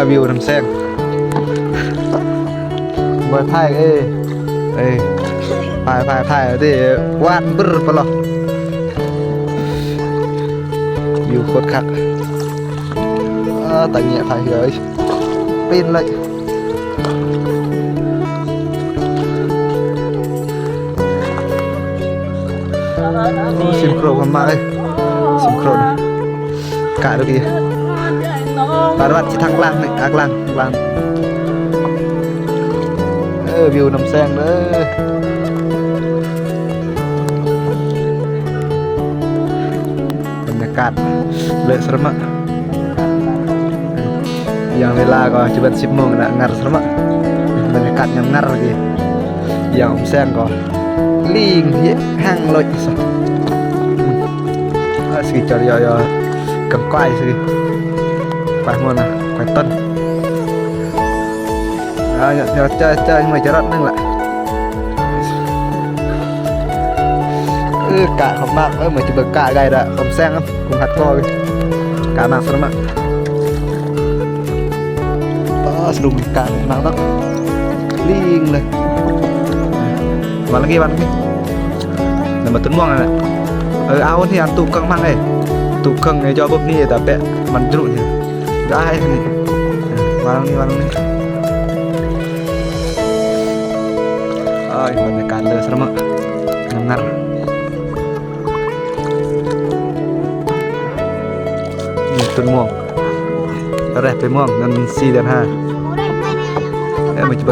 ວິວນ້ຳແຊງ ບໍ່ຖ່າຍເອີຍ ເອີຍ ຖ່າຍ ຖ່າຍ ຖ່າຍເດ້ ຫວານບຶດປະຫຼໍ ວິວໂຄດຄັກ ເອີ ຕາແງະພາຍເຮືອ ເອີຍ ປີ້ນເລີຍ. ໂອ້ ຊິງໂຄຣນມາເອີຍ ຊິງໂຄຣນ ກະດູດີ ປານວັດຊິທັງຫຼັງນີ້ ອັກຫຼັງ ຫຼັງ ເອີ ວິວນ້ຳແຊງເດີ. ບັນຍາກາດເລີະສະມະ ຢ່າງເວລາກໍຈະເບິດສິບໂມງລະ ງັດສະມະ ບັນຍາກາດຍາມງັດເມື່ອກີ້ ຢ່າງແສງກໍລີງແຫ້ງເລີຍຊະ ອາ ຊິຈະຢໍ່ໆ ກັນກວາຍຊິ ກວາຍຫົວນະ ກວາຍຕົ້ນ. ເອົາ ເຈົ້າ ເຈົ້າ ເຈົ້າ ເມື່ອຈະລັດໜຶ່ງລະ ເອີ ກະຂອງມັກ ເອີ ເມື່ອຈະເບິ່ງກະໄກລະ ຂອງແຊງ ຂອງຮັດກໍ ກະມັກສະມະ ອໍ ສະດຸມກະມັກເນາະ ລີງເລີຍ ວັນລະກີ້ ວັນລະກີ້ ນັ້ນມາຕົ້ນມ່ວງນັ້ນແຫຼະ ເອີ ເອົາ ນີ້ ອັນຕຸກເຄື່ອງມັນເອີຍ ຕຸກເຄື່ອງໃນຈໍບົບນີ້ ແຕ່ແປະມັນຈຸນີ້ ໄດ້ນີ້ ວາງນີ້ ວາງນີ້ ໂອ້ຍ ບັນຍາກາດເລີສະມະ ງາມໆ ນີ້ຕົ້ນມ່ວງ ແລະໄປມ່ວງນັ້ນ ສີ່ເດືອນຫ້າ ເອີ ມັນຈະ